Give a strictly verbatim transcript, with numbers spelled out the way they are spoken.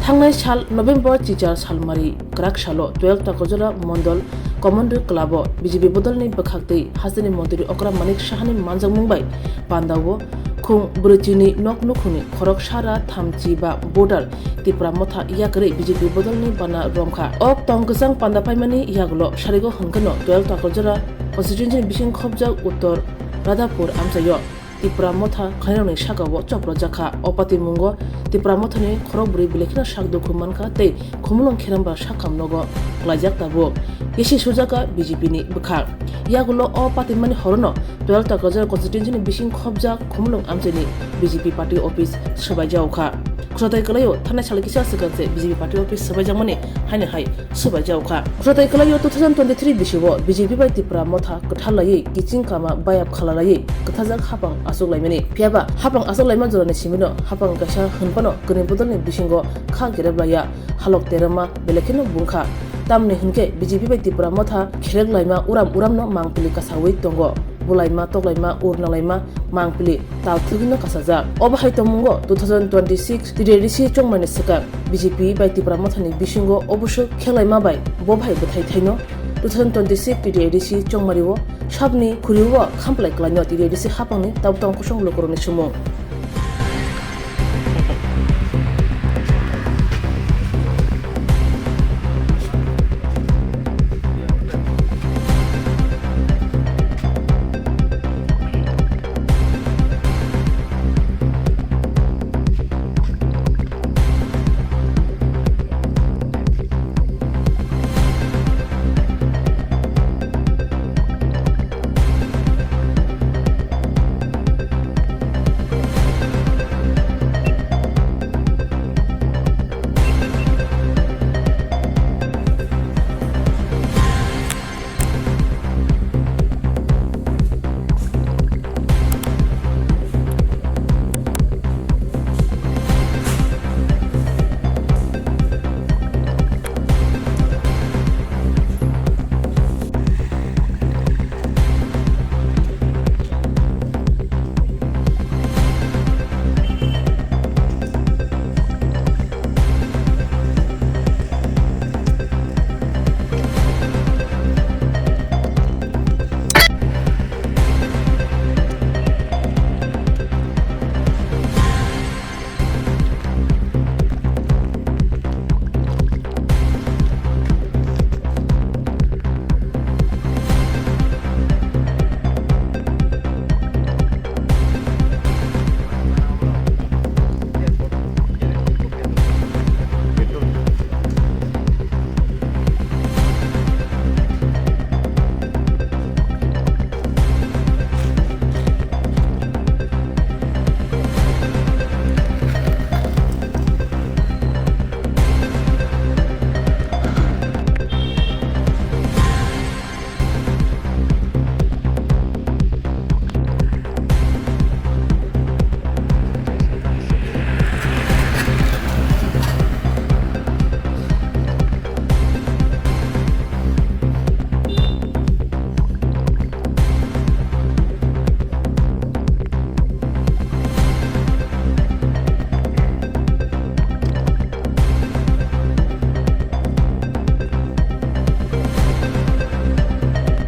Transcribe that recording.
Thangnai sal November chichar salmari kwrak salo twelve Takarjora Mondol Commonwealth Club o B J P bodolni bwkhak tei hasteni montri okra Manik Sahani manjakmung bai pandao khung bwrwichini nok nukhungni khorok sara thamchi ba border Tipra Motha yakarwi B J P bodolni bana romkha. O tong kwchang panda paimani yagulo sarigo hwnkhe no twelve Takarjora constituency ni bising khopjak Uttor Radhapur amchaio Tipra Motha khlainani saka o choprojakha. O patimungo Tipra Mothani khorok bwrwi belai kheno sak dukhu mankha tei Khumulwng Kheramba sakham nogo klaijak tabuk. Yesi sujaka B J P ni bwkhak. Yagulo o patimani horono twelve Takarjora constituency ni bising khopjak Khumulwng amchaini B J P party office swbaijao kha. Khwsatai kwlaio thanai sal kisa swkang se B J P party office swbaijakmani haino hai swbaijao kha. Khwsatai kwlaio two thousand twenty-three bisio B J P bai Tipra Motha kwthar laiwi kiching kama bayap khala laiwi kwthajak hapang achuk laimani. Phiyaba hapang achuk laima jorani simino hapang kaisa hwnphano kwnwi bodolni bisingo kha gerep laiya. Halok terema belai kheno bungkha. Tamni hwnkhe B J P bai Tipra Motha kherek laima uram uramno mangpili kasawi tongo. Bulaima, toklaima, ur nanglaima, mangpili, tal thwgwino kasajak. Obo hai tongmungo two thousand twenty-six T D A D C chongmani swkang B J P bai Tipra Mothani bisingo oboswk khelaima bai bo bai bwthai thaino two thousand twenty-six T D A D C chongmario sabni khuriwo khamplai kwlaino T D A D C hapangni tabuk tong kosong lukurokni sumung.